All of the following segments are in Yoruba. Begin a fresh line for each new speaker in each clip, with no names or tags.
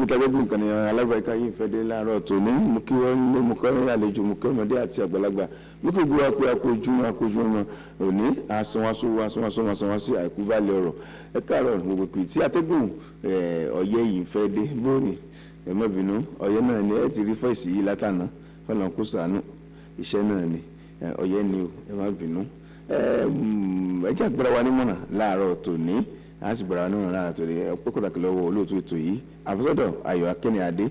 Gbogbo tàgẹ́gùn nǹkan ni alábàáríkà yìí fẹ́ dé láàárọ̀ tòní. Mo kí wọ́n lé, mo kọ́ àlejò, mo kí ọmọdé àti àgbàlagbà, mo kí gbogbo wa pé akójúmọ́, akójúmọ́ òní asanwó asanwó asanwó sí àìkú balẹ̀ ọ̀rọ̀. Ẹ káàárọ̀ gbogbo pé tí atẹ́gùn ọyẹ́ yìí fẹ́ dé bóòní. Ẹ má bínú, ọyẹ́ náà ni ẹ ti rí fọ́ìsì yìí látànà. Fọlọ́n kó ṣàánú, iṣẹ́ náà ni ọyẹ́ ni o. Ẹ má bínú. Ẹ jẹ́ àgbàrá wa nímọ̀ràn láàárọ̀ tòní, a sì gbàrà nímọ̀ràn láàárọ̀ tòní. Ẹ pẹ́ pàtàkì lọ́wọ́ olóòtú ètò yìí, àfẹsọ́dọ̀ Ayọ̀ Akínníadé,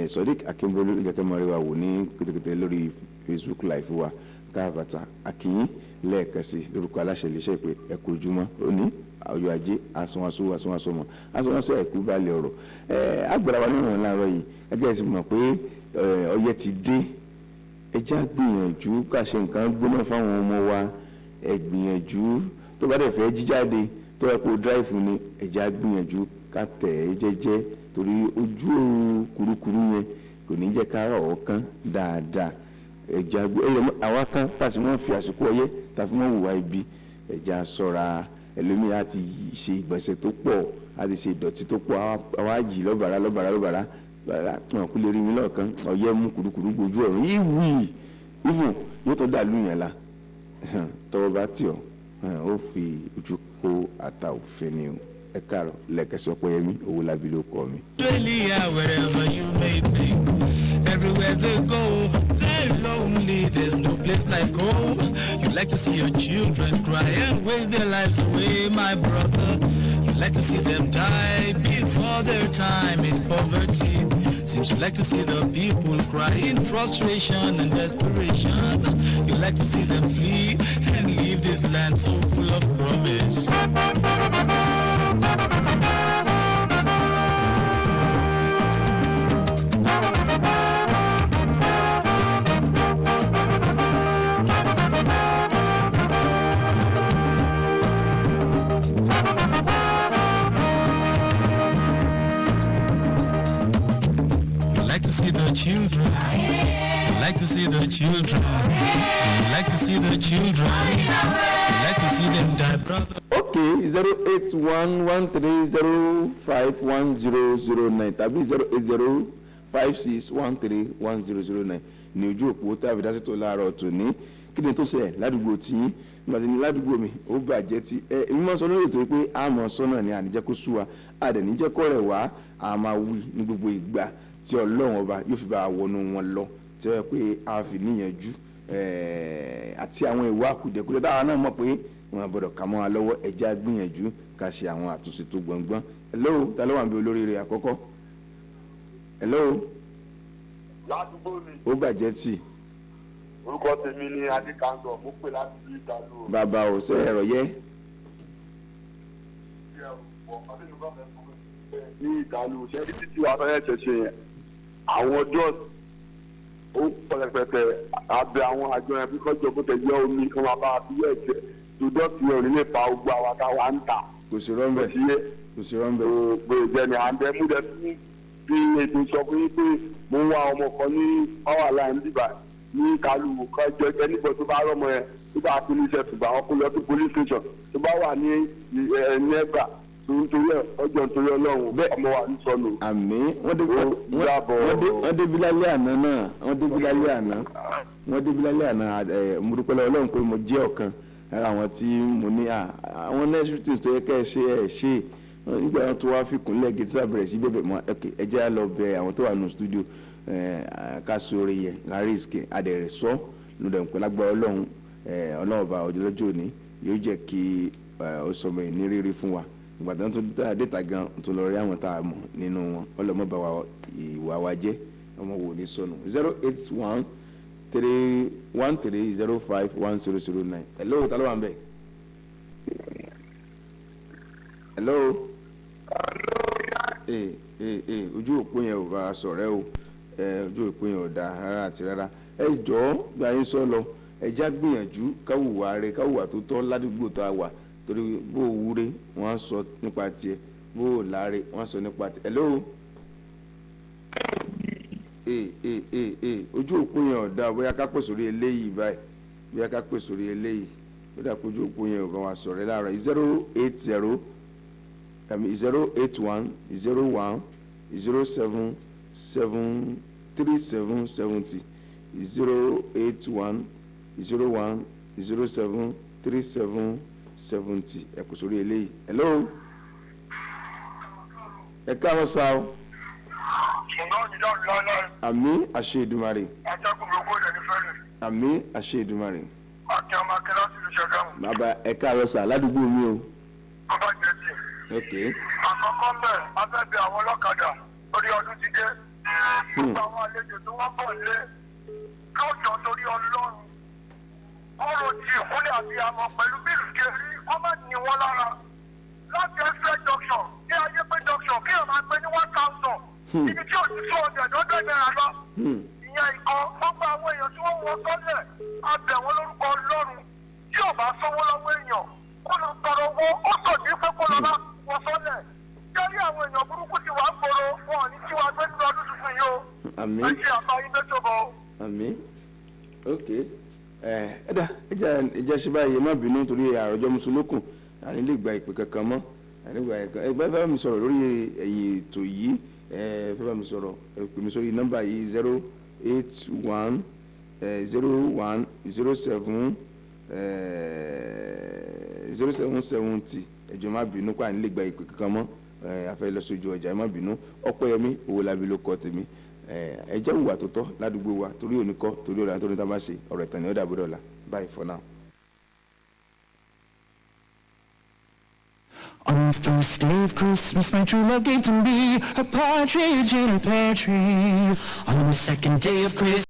Sodiq Akínbólú ìjẹ́kẹ́ mọ́rí wa wò ní kètèkètè lórí Facebook Live wa káàbàtà. Akínyìn lẹ́ẹ̀kan sí lórúkọ aláṣẹ iléeṣẹ́ ìpè. Ẹ kú ojúmọ́ òní, ọjọ́ ajé, asanwó asanwó asanwó ẹ̀kú balẹ̀ ọ̀rọ̀. Agbára wa níwọ̀n láàárọ̀ yìí, ẹgbẹ́ ti mọ̀ pé ọyẹ́ ti dé. Ẹ já gbìyànjú ká ṣe nǹkan gbóná fáwọn ọmọ wa. Ẹ gbìyànjú, tó bá dẹ̀ fẹ́ jíjáde, tó yẹ kó dráìfù ni, ẹ já gbìyànjú ká tẹ̀ ẹ́ jẹ́jẹ́, torí ojú kurukuru yẹn kò ní jẹ́ ká rọ̀ ọ́ kán dáadáa. Ẹja àwa kan tàbí wọ́n fi àsìkò ọyẹ́ tàbí wọ́n hùwà ibi, ẹja ṣọ́ra. Ẹlòmíì á ti ṣe ìgbọ̀nsẹ̀ tó pọ̀, á ti ṣe ìdọ̀tí tó pọ̀, àwa jì lọ́bàrá lọ́bàrá lọ́bàrá bàrá wọn kò lè rí mi lọ́ọ̀kan. Ọyẹ́ mú kurukuru gbojú ọ̀run ìwì ìfún yóò tó dàlú yẹn la. Tọwọ́ bá tì ọ́, ó fi ojú kó ata òfin ni o. Ẹ káàárọ̀ lẹ́ẹ̀kẹsì. Ọpẹ́yẹmí Owólabí ló kọ́ mi.
Australia, wherever you may think. Everywhere they go, they're lonely. There's no place like home. You like to see your children cry and waste their lives away, my brother. You like to see them die before their time in poverty. Seems you like to see the people cry in frustration and desperation. You like to see them flee and leave this land so full of promise. You like to see the children. You like to see the children. You like to see the children. You like to see them die, brother.
Ok, 08113051009 tàbí 08056131009 ní ojú òpó tàbí dásítò láàárọ̀ tòní. Kí ni tó ṣẹlẹ̀ ládùúgbò tí yín? Nígbà tí ní ládùúgbò mi ó bàjẹ́ tí ẹ èmi máa sọ lórí ètò yìí pé a mọ̀ sọ́nà ni àníjẹ́ kó sú wa, a dẹ̀ níjẹ́ kó rẹ̀ wá. A máa wí ní gbogbo ìgbà tí Ọlọ́run Ọba yóò fi bá a wọnú wọn lọ, tí ó yẹ pé a fi níyànjú àti àwọn ìwà kùdẹ̀kùdẹ̀ táwa náà mọ̀ pé wọn gbọ́dọ̀ kà mọ́ wa lọ́wọ́. Ẹjẹ́ á gbìyànjú ká ṣe àwọn àtúnṣe tó gbọ̀ngbọ́n. Hello, ta ló wà níbi olóríire àkọ́kọ́? Hello.
Ládùúgbò mi.
Ó bàjẹ́ tì.
Orúkọ tèmi ni Adékàndọ̀, mo pè láti ìlú Ìdálò.
Bàbá ò ṣe ẹ̀rọ yẹ.
Ní Ìdálò, ṣé títí wàá fẹ́ ṣẹ̀ṣẹ̀ yẹn, àwọn dọ́ọ̀tì ó pọ̀ rẹpẹtẹ. Abẹ àwọn àjọ yẹn bí kọjọ bó tẹ yẹ omi kan máa bá a fi yẹ ẹ̀jẹ̀ tó dọ́ọ̀tì yẹn ò ní lè fa gbogbo àwa táwa ń tà.
Kò sí rọ́ńbẹ́.
Kò sí yé.
Kò sí rọ́ńbẹ́.
Tó pé jẹ́ ni à ń bẹ mú dẹ fún bí ètò sọ fún yín pé mo ń wá ọmọ kan ní power line bíbá ní Kálù kọjọ jẹ níbo. Tó bá rọmọ yẹn, tó bá fi níṣẹ́ tùgbà wọn kó lọ sí police station tó bá wà ní ẹ nẹ́gbà tó ń torí ẹ ọjọ́ nítorí Ọlọ́run. Ọmọ wa ń sọnù.
Àmì wọ́n dé.
Ó dàbọ̀.
Wọ́n débi lálẹ́ àná náà, wọ́n débi lálẹ́ àná, wọ́n débi lálẹ́ àná. Ẹ mo dúpẹ́ lọ́wọ́ Ọlọ́run pé mo jẹ́ ọ̀kan lára àwọn tí mo ní àwọn necessary things tó yẹ kẹ́ ẹ ṣe, ẹ ṣe. Nígbà wọn tó wá fi kúnlẹ̀ gé tí wọ́n bẹ̀rẹ̀ sí bẹ̀bẹ̀ mọ́. Ok, ẹ jẹ́ á lọ bẹ àwọn tó wà nù studio ká sóore yẹ ká risk adẹ̀rẹ̀ sọ lóde ń pẹ́ lágbára Ọlọ́run. Ọlọ́run ọba ọjọ́ lọ́jọ́ òní yóò jẹ́ kí ó sọmọ ẹ̀ ní rírí fún wa. Ìgbà tí wọ́n tún déta gan tó lọ rí àwọn tá a mọ̀ nínú wọn, ọlọ́mọ bá wa ìwà wa jẹ́. Ọmọ wò ní sọnù. 08131 3051009. Hello, ta ló wà ń bẹ̀? Hello. Ee ee ee, ojú òpó yẹn ò bá a sọ̀rẹ́ o. Ẹ ojú òpó yẹn ò dáa rárá àti rárá. Ẹ jọ̀ọ́, gba yín sọ lọ. Ẹ já gbìyànjú káwùwà rẹ, káwùwà tó tọ́ ládùúgbò tó a wà, torí bó o wúre, wọ́n á sọ nípa tiẹ̀, bó o láre, wọ́n á sọ nípa tiẹ̀. Hello. Ee ee ee ee, ojú òpó yẹn ò dáa. Bóyá ká pè sórí eléyìí báyìí, bóyá ká pè sórí eléyìí. Ó dà pé ojú òpó yẹn ò bá wa sọ̀rọ̀ láàárọ̀. 080, 08101. 07 7 3 7 70, 081 01 07 37 70. Ẹ kò sórí eléyìí. Hello, ẹ káàárọ̀ sá o.
Ṣùgbọ́n òní dáhùn láéláé.
Àmín, àṣẹ Èdùmàrè.
Atẹ́kùn gbogbo rẹ̀ ní fẹ́lẹ̀.
Àmín, àṣẹ Èdùmàrè.
Àti ọmọ akẹ́ láti ìlú Ṣàgámù.
Bàbá, ẹ káàárọ̀ sá ládùúgbò mi o.
Bàbá jẹ́jì.
Ok.
Àkọ́kọ́ mbẹ̀, a fẹ́ bẹ àwọn ọlọ́kadà lórí ọdún ti dé. Gbogbo àwọn àlejò tí wọ́n bọ̀ lé lọ́jọ́ torí Ọlọ́run. Kóró ti ìkúnlẹ̀ àti àmọ̀ pẹ̀lú bí ìlú ṣe rí kó má ní wọn lára. Láti Express junction ní Ayépé junction kí ẹ̀ máa gbé ní 1,000. Ibi tí ò ti 200 naira lọ. Ìyẹn ìkan. Gbogbo àwọn èèyàn tí wọ́n wọ sọ́lẹ̀, a bẹ̀ wọ́n lórúkọ Ọlọ́run, tí ò bá sówó lọ́wọ́ èèyàn kó lọ tọrọ owó, ó sọ ní pé kó lọ bá wọ sọ́lẹ̀. Jẹ́rí àwọn èèyàn burúkú ti wà ń gbòòrò, wọn ò ní tí wàá gbé nínú ọdún tuntun yìí o.
Àmín.
Ẹ ṣe àbá yín mẹ́tò bọ̀ o.
Àmín. Ok, ẹ ẹ dá ẹ jẹ́ ẹ jẹ́ ṣe báyìí. Ẹ má bínú torí àròjọ mùsùlùkùn, àní lè gba ìpè kankan mọ́, àní gba ìpè. Ẹ bá mi sọ̀rọ̀ lórí ẹ̀yìn ètò yìí, ẹ fẹ́ bá mi sọ̀rọ̀, ẹ pè mí sórí nọ́mbà yìí: 081 01 07 07 70. Ẹ jọ̀ọ́, má bínú kó àní lè gba ìpè kankan mọ́. Ẹ a fẹ́ lọ sójú ọjà, ẹ má bínú. Ọpẹ́yẹmí Owólabí ló kọ tèmi. Ẹ jẹ́ hùwà tó tọ́ ládùúgbò wa torí òní kọ́, torí ọ̀la, torí tá a bá ṣe ọ̀rọ̀ ìtàn ní ọ̀dà àbúrò ọ̀la. Bye for now.
On the first day of Christmas, my true love gave to me a partridge in a pear tree. On the second day of Christmas.